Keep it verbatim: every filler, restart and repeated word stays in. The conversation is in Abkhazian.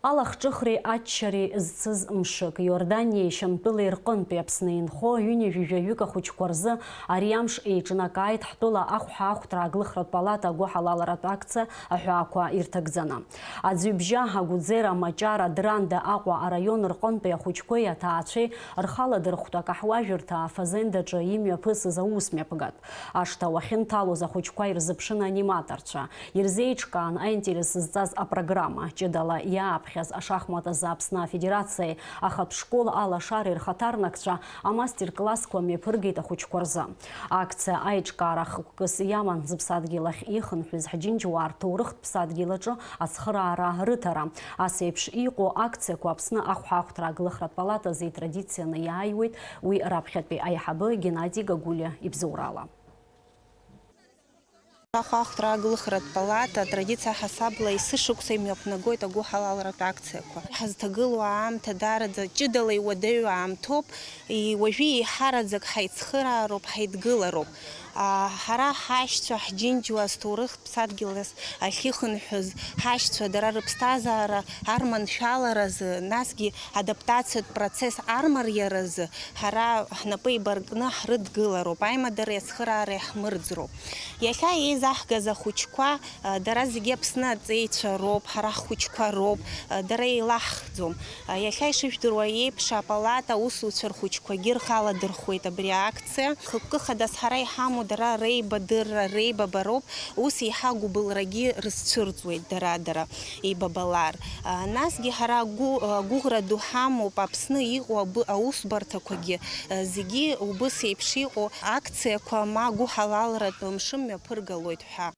Алахҿыхреи аччареи зцыз мшык. Иорданиеи Шьамтәылеи рҟынтәи Аԥсны инхо ҩынҩажәи жәаҩык ахәыҷқәа рзы ари амш еиҿнакааит ҳтәыла ахәҳа ахәҭра аглыхратә палата агәыҳалалратә акциа аҳәаақәа ирҭагӡаны. Аӡҩыбжьа, Агәӡера, Маҷара, Дранда, Аҟәа араион рҟынтәи ахәыҷқәеи аҭаацәеи рхала дырхәҭак аҳуажәырҭа афазендаҿы имҩаԥысыз аус мҩаԥгатә. Ашҭа уахьынҭалоз ахәыҷқәа ирзыԥшын аниматорцәа. Ирзеиҿкаан аинтерес зҵаз апрограмма. Ҷыдала иааԥхьаз ашахмат азы Аԥсны Афедерациеи ахатә школ алашареи рхаҭарнакцәа амастер-классқәа мҩаԥыргеит ахәыҷқәа рзы. Акциа аиҿкаара хықәкыс иаман. Зыԥсадгьыл ахь ихынҳәыз ҳџьынџьуаа рҭоурыхтә ԥсадгьыл аҿы ацхыраара рыҭара. Ас еиԥш иҟоу акциақәа Аԥсны ахәҳахәҭра аглыхратә палатазы итрадицианы иааиуеит. Уи раԥхьатәи аиҳабы Геннади Гагулиа ибзоурала. Ахәаахәҭра аглыхратә палата атрадициа ҳасабла есышықәса имҩаԥнагоит агәыҳалалратә акциақәа. Ҳазҭагылоу аамҭа даараӡа ҷыдала иуадаҩу аамҭоуп, и-, уажәы еиҳараӡак ҳаицхыраароуп, ҳаидгылароуп. А, ҳара ҳашьцәа, ҳџьынџьуа, зҭоурыхтә ԥсадгьыл ахьихынҳәыз ҳашьцәа, дара рыԥсҭазаара арманшәаларазы, насгьы адаптациатә процесс армариаразы ҳара ҳнапы еибаркны ҳрыдгылароуп, аимадареи ацхыраареи ҳмырӡроуп. Иахьа еизаҳгаз ахәыҷқәа, а, дара зегьы Аԥсны аҵеицәа роуп, ҳара ҳхәыҷқәа роуп, а, дара еилаҳхӡом. А, иахьа ишыжәдыруа еиԥш, апалата аусуцәа рхәыҷқәагьы рхы аладырхәуеит абри акциа. Хықәкы хадас ҳара иҳамоу дара реибадырра, реибабароуп, ус еиҳа агәыбылрагьы рызцәырҵуеит дара-дара еибабалар. А, насгьы ҳара агәы-, агәыӷра ду ҳамоуп Аԥсны иҟоу абы-, аусбарҭақәагьы, а, зегьы убыс еиԥш иҟоу акциақәа ма гәыҳалалратә мшы мҩаԥыргалоит ҳәа.